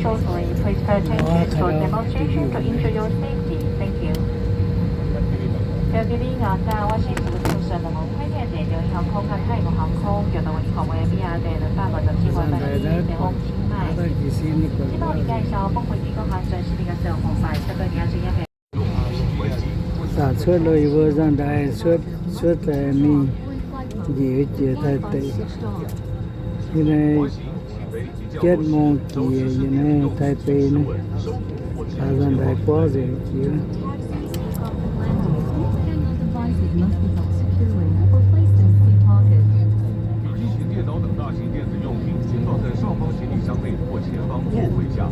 Shortly, please pay attention to demonstration to ensure your safety. Thank you. Good evening, uh, 大家好，我是主持人，歡迎大家來到香港國泰航空，今日我哋航班係 B R 第六百六十七號，飛往清邁。今日我哋介紹本飛機安全事項，安全飛行安全。 Daaih cuotv lo yie mbuo nzangv-ndaix cuotv, cuotv daaih mingh njiec jiex Taiv deic. Yie naaiv เจ็ดโมง jiex, yie naaiv Taiv deic naaiv. Daaih nzangv-ndaix buangv nzengc jiex. Devices must be held securely or placed in the seat pocket. 笔记型电脑等大型电子用品请放在上方行李箱内或前方座位下。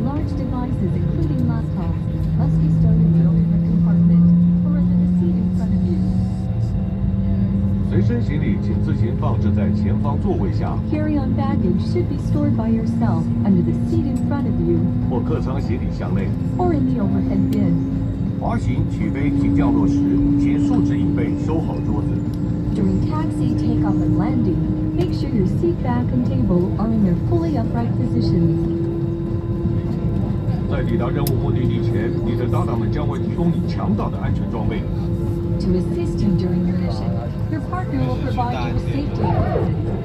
Large devices, including laptops, must be stowed in the overhead compartment or under the seat in front of you. 随身行李请自行放置在前方座位下。 Carry-on baggage should be stored by yourself under the seat in front of you 或客舱行李箱内。 or in the overhead bin. 滑行、起飞及降落时，请竖直椅背，收好桌子。 During taxi, takeoff, and landing, make sure your seat back and table are in their fully upright positions. 在抵达任务目的地前，你的搭档们将会提供你强大的安全装备。 To assist you during your mission, your partner will provide you with safety equipment.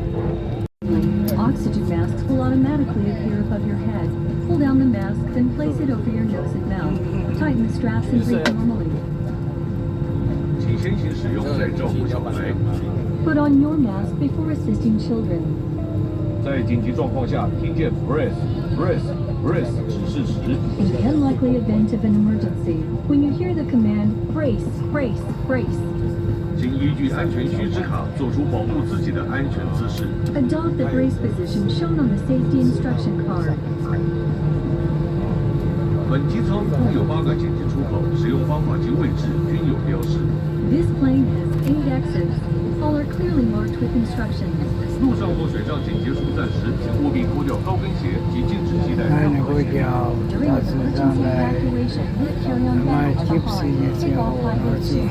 Oxygen masks will automatically appear above your head. Pull down the mask, then place it over your nose and mouth. Tighten the straps and breathe normally. 请先行使用再照顾小孩。 Put on your mask before assisting children. 在紧急状况下，听见 breathe, breathe, breathe 指示时， In the unlikely event of an emergency, when you hear the command, "Brace, brace, brace," 请依据安全须知卡做出保护自己的安全姿势。 Adopt the brace position shown on the safety instruction card. 本机舱共有八个紧急出口，使用方法及位置均有标示。 This plane has eight exits. All are clearly marked with instructions. 陆上或水上紧急疏散时，请务必脱掉高跟鞋及禁止系带。 During emergency evacuation, leave carry-on bags behind. Take off high-heeled shoes.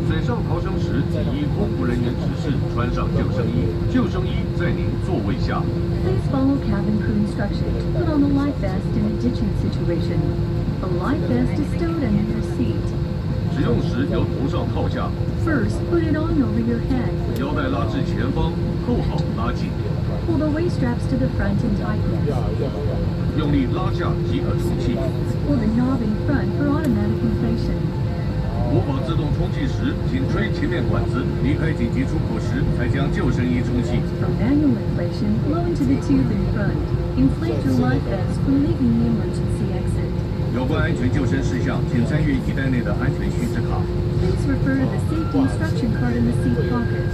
水上逃生时，请依空服人员指示穿上救生衣，救生衣在您座位下。 Please follow cabin crew instruction to put on a life vest in a ditching situation. A life vest is stowed under your seat. 使用时由头上套下。 First, put it on over your head. 腰带拉至前方，扣好拉紧。 Pull the waist straps to the front and tighten. 用力拉下即可充气。 Pull the knob in front for automatic inflation. 国宝自动充气时，请吹前面管子，离开紧急出口时才将救生衣充气。 For manual inflation, blow into the tube in front. Inflate your life vest when leaving the emergency exit. 有关安全救生事项，请参阅椅袋内的安全须知卡。 Please refer to the safety instruction card in the seat pocket.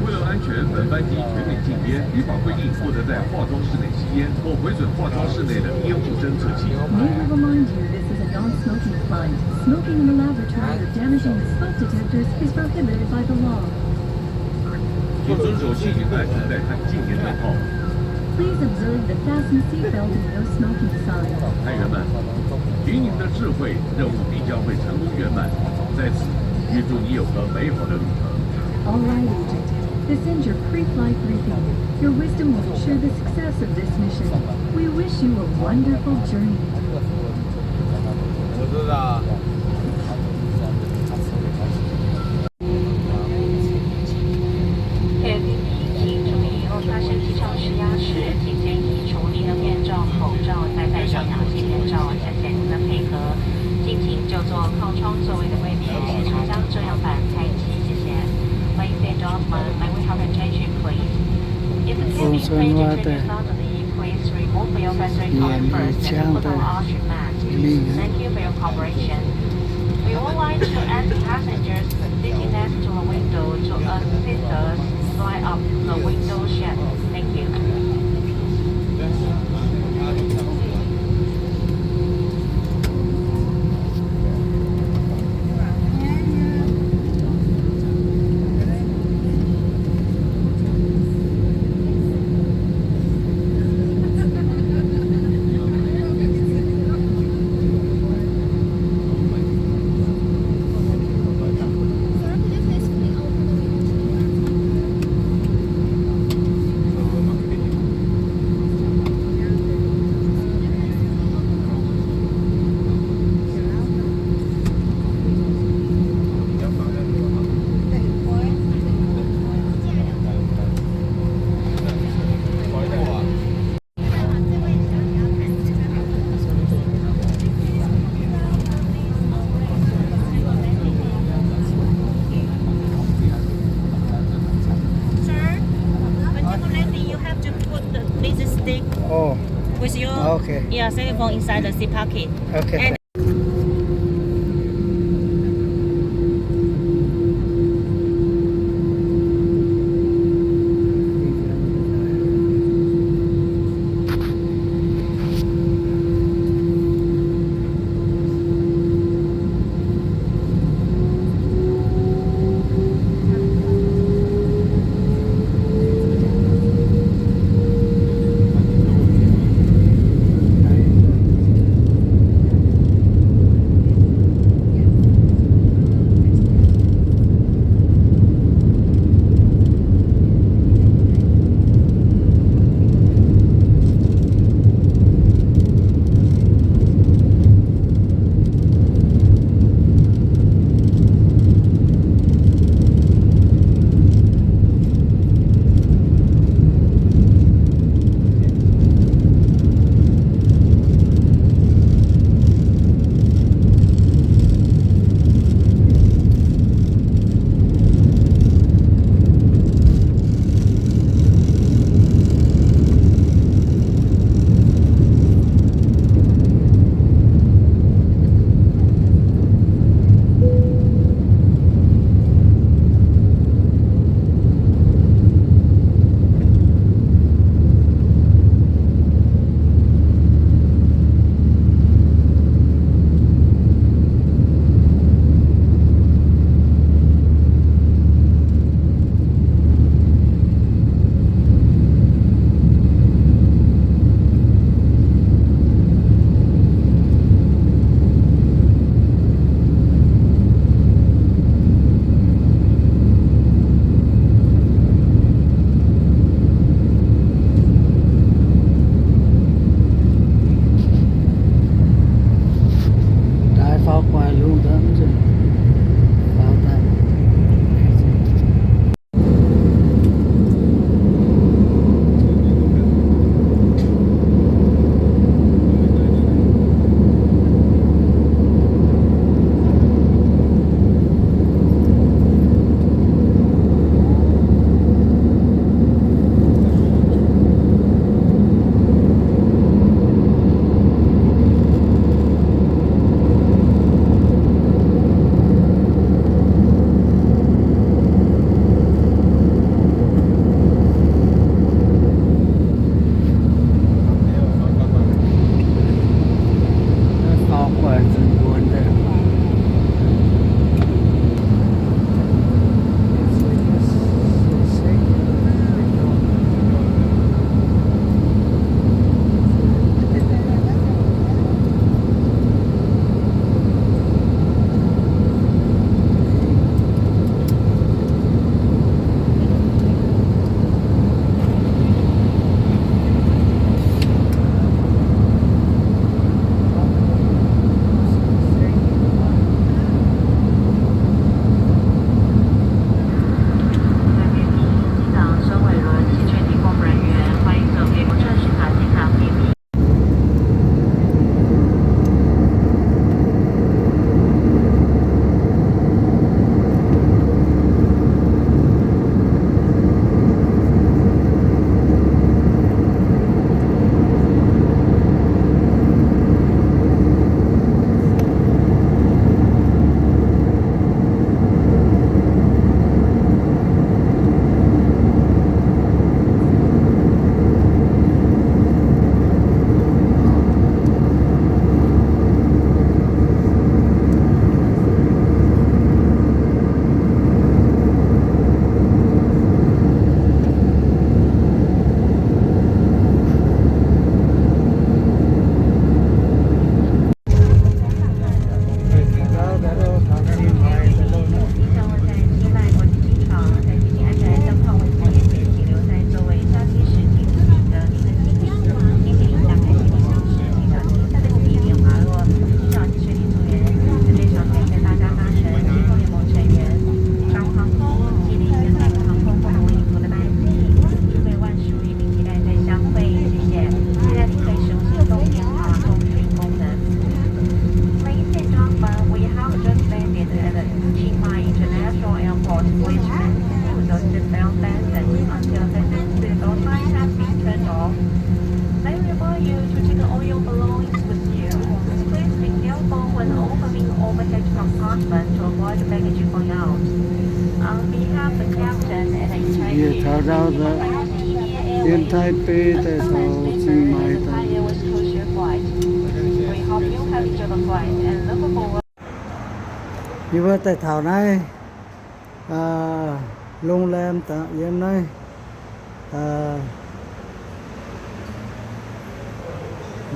为了安全，本班机全面禁烟，依法规定不得在化妆室内吸烟或毁损化妆室内的烟雾侦测器。 May we remind you, this is a non-smoking flight. Smoking in the laboratory or damaging the smoke detectors is prohibited by the law. 请遵守系紧安全带和静音灯号。 Please observe the fasten seat belt and no smoking sign. 探员们，凭您的智慧，任务必将会成功圆满。在此，预祝你有个美好的旅程。 All right, Agent. This ends your pre-flight briefing. Your wisdom will ensure the success of this mission. We wish you a wonderful journey. 请注意，若发生机舱失压时，请先移除您的面罩、口罩，再戴上氧气面罩。谢谢您的配合。敬请就坐靠窗座位的贵宾，协助将遮阳板开启。谢谢。Ladies and gentlemen, may we have your attention, please? If the cabin is ready to turn suddenly, please remove your factory cover first and put on oxygen mask. Thank you for your cooperation. We would like to ask passengers sitting next to the window to assist us fly up the window shade. Thank you. With you? Okay. Yeah, cell phone inside the seat pocket. Okay. And Ndau nzunc, yiem Taiv Bei daaih taux Zingh Maix daaih. Yie mbuo daaih taux naaiv โรงแรม daaih yiem naaiv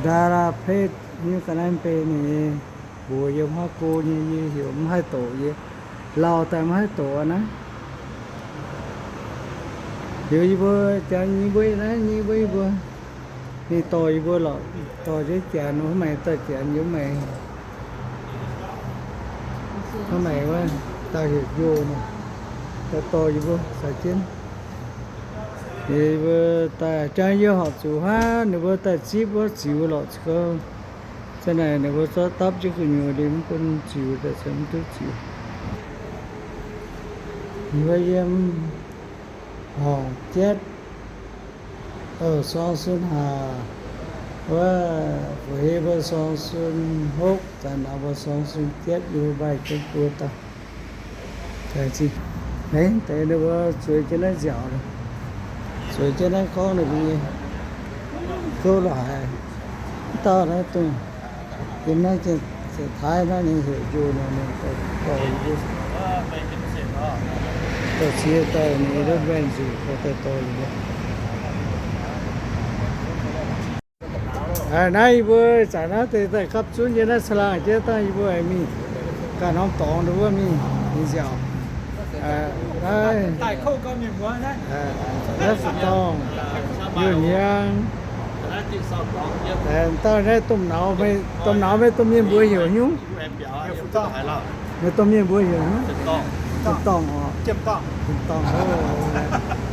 Dara Place nyei ga'naaiv mbenc nyei, mbuox yiem huaav go nyei, yie heuc mv haih doqc, yie lauh daaih mv haih doqc aqv naaiv. Liuz yie mbuo jangx nyei mbuo naaiv nyei mbuo, yie mbuo, ninh dorh yie mbuo lorqc, dorh jienv janx wuov maengx daaih janx yiem maengx, wuov maengx wuov, dauh heuc Njoh, daaih dorh yie mbuo caux jienv. Yie mbuo daaih jangx yie horpc zuqc huaav, ninh mbuo daaih zipv wuov ziux lorqc ziouc, za'naaic ninh mbuo zorqv dapv jienv gu'nyuoz liuz mv bun ziux daaih, mv duqv ziux. Yie mbuo yiem horngc jatv, sorng sun haac wuov, fu'hei mbuo sorng sun hopv, zanc nauz mbuo sorng sun jatv, yie mbuo maaih jienv buo dauh. Laengz zingh. Naaiv deix ninh mbuo zueiz jienv naaiv nziaauc, zueiz jienv naaiv gorngv ninh mbuo nyei gouv lo haaix. Mv dauh naaiv dongh yiem naaiv Janx-Taiv naaiv, ninh heuc Njoh nor, ninh dorh yie mbuo, dorh cie daaih ninh wuov mbaengx nzuqc daaih dorh yie mbuo. Naaiv yie mbuo zanc naaiv deix daaih gapv zunv nyei naaiv caangh laangh jiex dangh yie mbuo aengx mingh ganh norm dorngx wuov mingh, mingh nziaauc. Naaiv, naaiv fu'dorngh, Njoh Hnyangx, dauh naaiv domh nauz, domh nauz meih domh mienh mbuox heuc hnyungv. Meih domh mienh mbuox heuc hnyungv. Domh dorngh oc. Domh dorngh,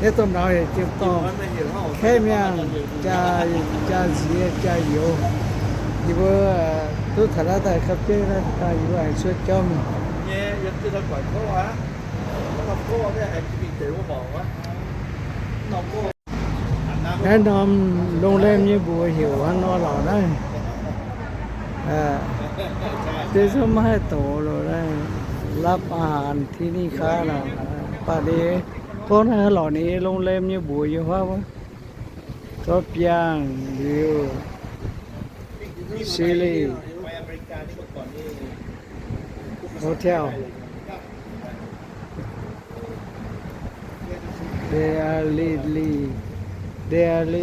yie domh nauz heuc Jiem Dorngh. Kaeqv mi'aqv, jaa, jaa nziex jaa youz. Yie mbuo duqv taux naaiv daaih gapv jienv naaiv daaih yie mbuo aengx cuotv jauv mingh. Naaiv norm โรงแรม nyei mbuox heuc hnangv nor lorqc naaiv. Deix zungv maiv haih doqc loh naaiv. รับอาหารที่นี่ครับ naaic. Mv baac ninh gorngv naaiv lorqc, ninh โรงแรม nyei mbuox yiem huaav wuov. Zorqv biangh liuz, Shirley Hotel. Daily, daily,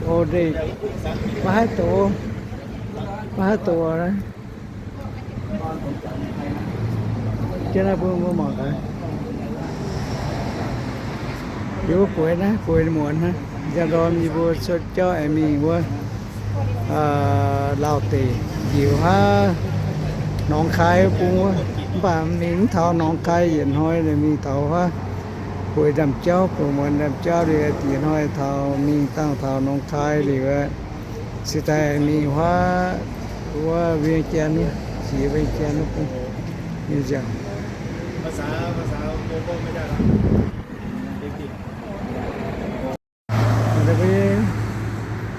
all day. Maiv haih doqc, maiv haih doqc naaiv. Jienv naaiv bun mbuo mangc gaax. Yie mbuo bueix naaiv, bueix muonz naaiv, njang ndorm yie mbuo cuotv jauv aengx mingh wuov Laauh deic, njiec wuov haav, Nongkaaix bung wuov. Mv baac mingh mv taux Nongkaaix yietc hnoi, mingh taux wuov bueix ndaamv-jauv, bueix muonz ndaamv-jauv liuz, yietc hnoi taux mingh dangh taux Nongkaaix liuz, se daaih mingh huaav wuov Vieng Jien wuov, jiex Vieng Jien wuov bung nyei nziaauc. Ninh mbuo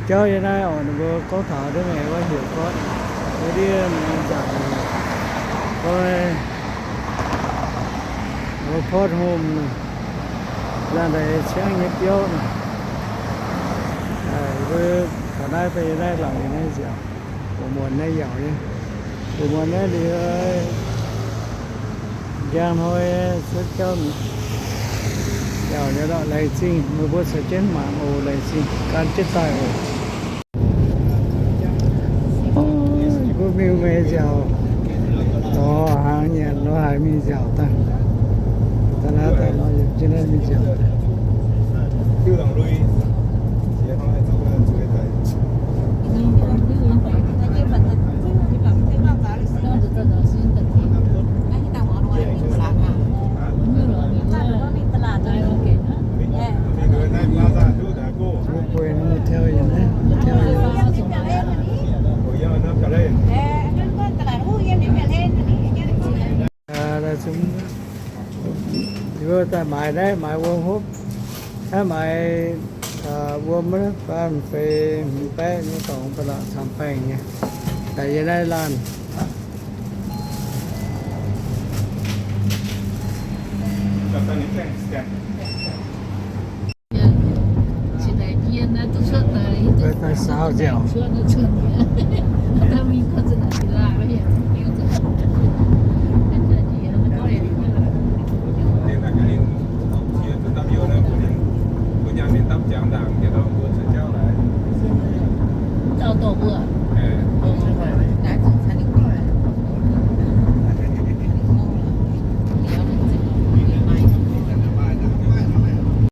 jauv yiem naaiv oc, ninh mbuo gorngv taux ndiev maengx wuov heuc Port William nzaangc, Port Holmes, laanh daaih ciangv nyei biauv nor. Mbuo taux naaiv, naaiv laangz naaiv nziaauc, buoz muonz naaiv yaauc nyei, buoz muonz naaiv liuz, njang hnoi cuotv jauv mi'aqv. Yaauc nyei lorqc, laengz zingh meih mbuo caux jienv mangc oc, laengz zingh gan jienv daaih oc. Mbuo miuc-maengx nziaauc, dorh hnaangx nyanc lorz haaix mingh nziaauc daaih. Da'naaiv daaih lorz yietc jienv naaiv mingh nziaauc. Mbuo bueix naaiv motel yiem naaiv, motel yiem. Yie mbuo daaih maaiz naaiv, maaiz wuom hopv. Naaiv maaiz wuom, baamh feix hmz baeqv nyei dorngx ba'laqc camv baengh nyei. Daaih yiem naaiv laanh. Daaih saauv nziaauc. Dauh dorh mbuo.